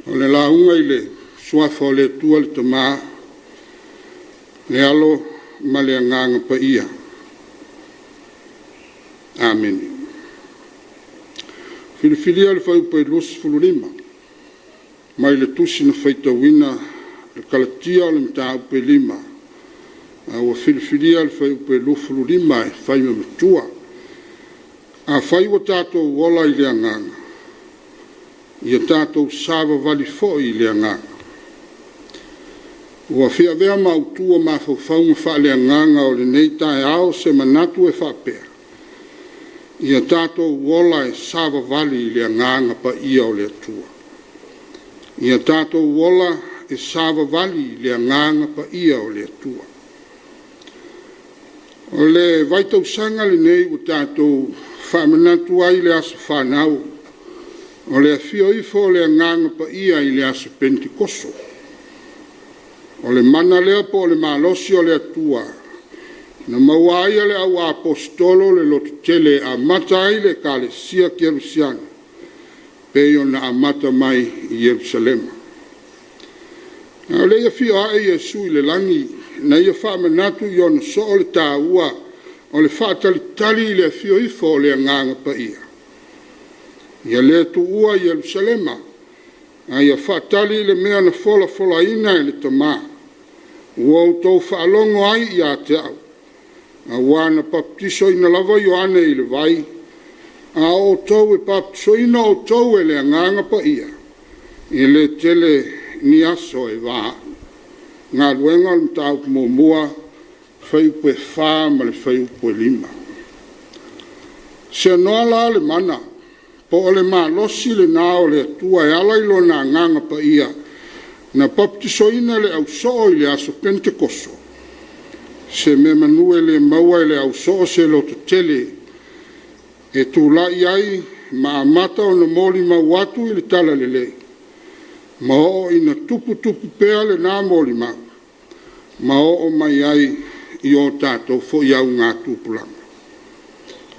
O le lauga i le Suafa o le Atua le Tama, le Alo ma le Agaga Paia. Amene. Filifilia le Fuaiupu 25 mai le Tusi na Faitauina e Kalatia o le Mataupu e 5, a ua filifilia le Fuaiupu 25 e fai ma matua. Afai ua tatou ola i le Agaga, ia tatou savavali foi i le Agaga. Ua fia avea ma autu o mafaufauga faaleagaga o lenei taeao se manatu e faapea, ia tatou ola e savavali i le Agaga Paia o le Atua. Ia tatou ola e savavali i le Agaga Paia o le Atua. O le vaitausaga lenei ua tatou faamanatu ai le aso fanau o le afio ifo o le Agaga Paia i le aso Pentekoso. O le mana lea po o le malosi o le Atua na maua ai e le au Aposetolo le lototele e amata ai le Ekalesia Kerisiano pei ona amata mai i Ierusalema. A o le i afio ae Iesu i le lagi, na Ia faamanatu i ona soo le taua o le faatalitali i le afio ifo o le Agaga Paia. Ia le tuua Ierusalema, a ia faatali i le mea na folafolaina e le Tama ua outou faalogo ai ia te Au. Aua na papatisoina lava Ioane i le vai, a o outou e papatisoina outou e le Agaga Paia, e le tele ni aso e va a'u. Galuega, o le Mataupu 1, fuaiupu 4 ma le fuaiupu 5. Seanoa la le mana po o le malosi lena o le Atua e ala i Lona Agaga Paia na papatisoina le au soo i le aso Penetekoso, semeamanu e le maua e le au soo se lototele e tulai ai ma amata ona molimau atu i le Talalelei, ma oo ina tuputupu pea lena molimau ma oo mai ai i o tatou foi augatupulaga.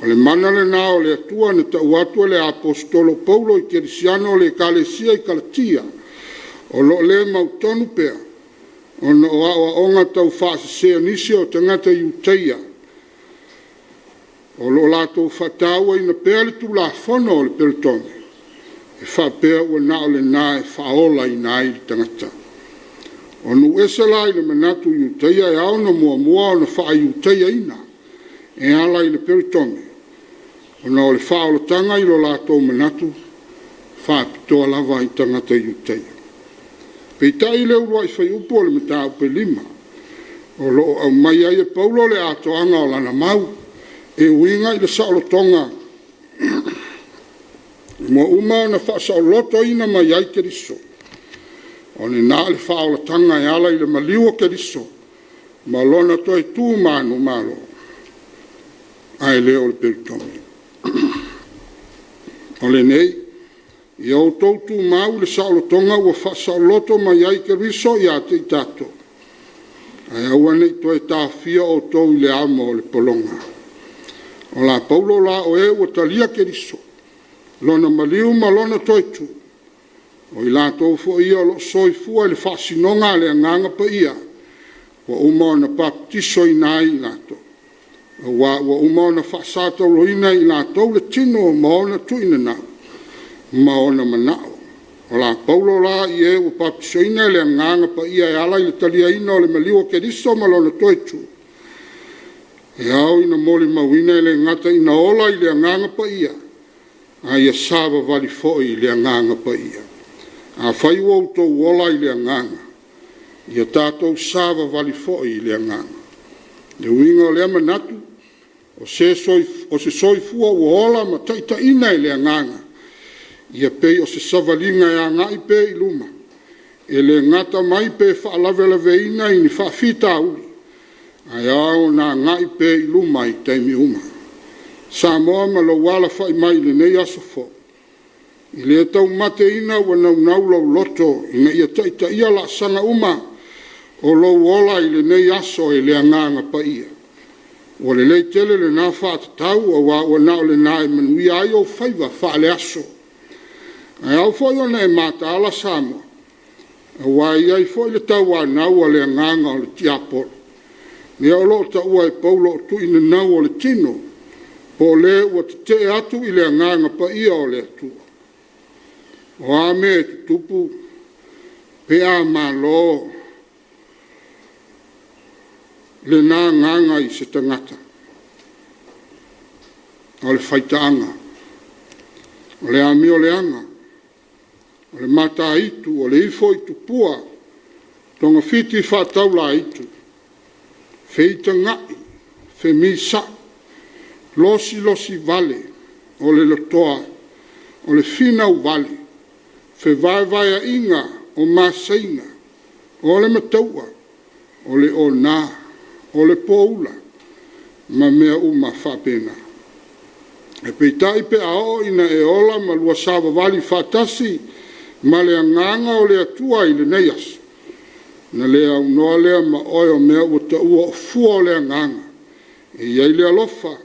O le mana lena o le Atua na tau atu e le Aposetolo o Paulo i Kerisiano o le Ekalesia i Kalatia, o lo o le mautonu pea ona o aoaoga taufaasese a nisi o tagata Iutaia o lo o latou faatauaina pea le Tulafono o le Peretome e faapea ua na o lena e faaolaina ai le tagata. O nuu ese la i le manatu Iutaia e ao ona muamua ona faa-Iutaiaina e ala i le peretome ona o le faaolataga i lo latou manatu faapitoa lava i tagata Iutaia. Peitai i le uluai fuaiupu o le mataupu e 5, o lo o aumai ai e Paulo le atoaga o lana mau e uiga i le saolotoga ua uma ona faasaolotoina mai ai Keriso. O lena le faaolataga e ala i le maliu o Keriso ma lona toe tu manumalo, ae le o le peretome. O lenei, ia outou tumau i le saolotoga ua faasaoloto mai ai Keriso ia te i tatou, ae aua ne i toe taofia outou i le amo o le pologa. O la Paulo la o e ua talia Keriso, lona maliu ma lona toe tu, o i latou foi ia o lo o soifua i le faasinoga a le Agaga Paia ua uma ona papatisoina ai i latou, aua ua uma ona faasatauro,ina e i latou le tino ma ona tuinanau ma ona manao. O la Paulo la i e ua papatisoina e le Agaga Paia e ala i le taliaina o le maliu o Keriso ma lona toe tu, e ao ina molimauina e le gata ina ola i le Agaga Paia, a ia savavali foi i le Agaga Paia. Afai ua outou ola i le Agaga, ia tatou savavali foi i le Agaga. O le uiga o lea manatu, o se soifua ua ola ma taitaiina e le Agaga, ia pei o se savaliga e agai pea i luma, e le gata mai pe faalavelaveina i ni faafitauli, ae ao ona agai pea i luma i taimi uma. Samoa ma lou alafai mai i lenei aso fou, e le taumateina ua naunau lou loto ina ia taitaia laasaga uma o lou ola i lenei aso e le Agaga Paia. Ua lelei tele lena faatatau aua ua na o lena e manuia ai ou faiva faaleaso. Ae ao foi ona e mataala Samoa, aua e i ai foi le tauanau a le agaga o le tiapolo, lea o lo o taua e Paulo o tuinanau o le tino, po o le ua tetee atu i le agaga paia o le Atua. O a mea e tutupu pe a malo lena agaga i se tagata, o le faitaaga, o le amioleaga, o le mataitu, o le ifo i tupua, togafiti faataulaitu, feitagai, femisa'i, losilosivale, o le lotoa, o le finauvale, fevaevaea'iga, o maseiga, o le matau'a, o le ona, o le poula, ma mea uma faapena. Ae peitai pe a oo ina e ola ma lua savavali faatasi ma le Agaga o le Atua i lenei aso, ona le aunoa lea ma oe o mea ua taua o fua o le Agaga, e i ai le alofa,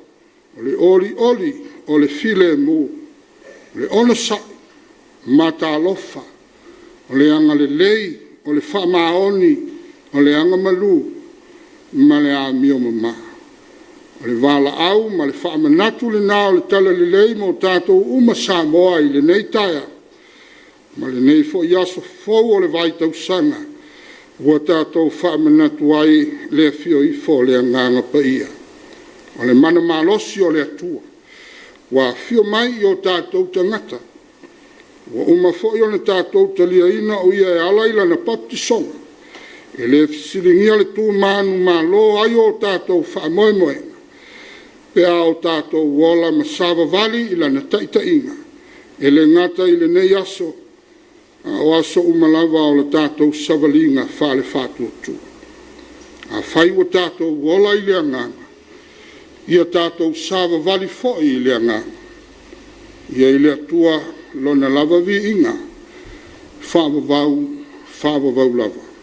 o le olioli, o le filemu, o le onosai, matalofa, o le agalelei, o le faamaoni, o le agamalu ma le amiomamā. O le valaau ma le faamanatu lena o le talalelei mo tatou uma Samoa i lenei taeao ma lenei foi aso fou o le vaitausaga ua tatou faamanatu ai le afio ifo o le Agaga Paia, o le manamalosi o le Atua ua afio mai i o tatou tagata. Ua uma foi ona tatou taliaina o Ia e ala i Lana papatisoga. E le fesiligia le tu manumalo ai o tatou faamoemoega pe a o tatou ola ma savavali i Lana taitaiga, e le gata i lenei aso, a o aso uma lava o le tatou savaliga faale-Faatuatua. Afai ua tatou ola i le Agaga, ia tatou savavali foi i le Agaga. Ia i le Atua Lona lava viiga e faavavau, faavavau lava.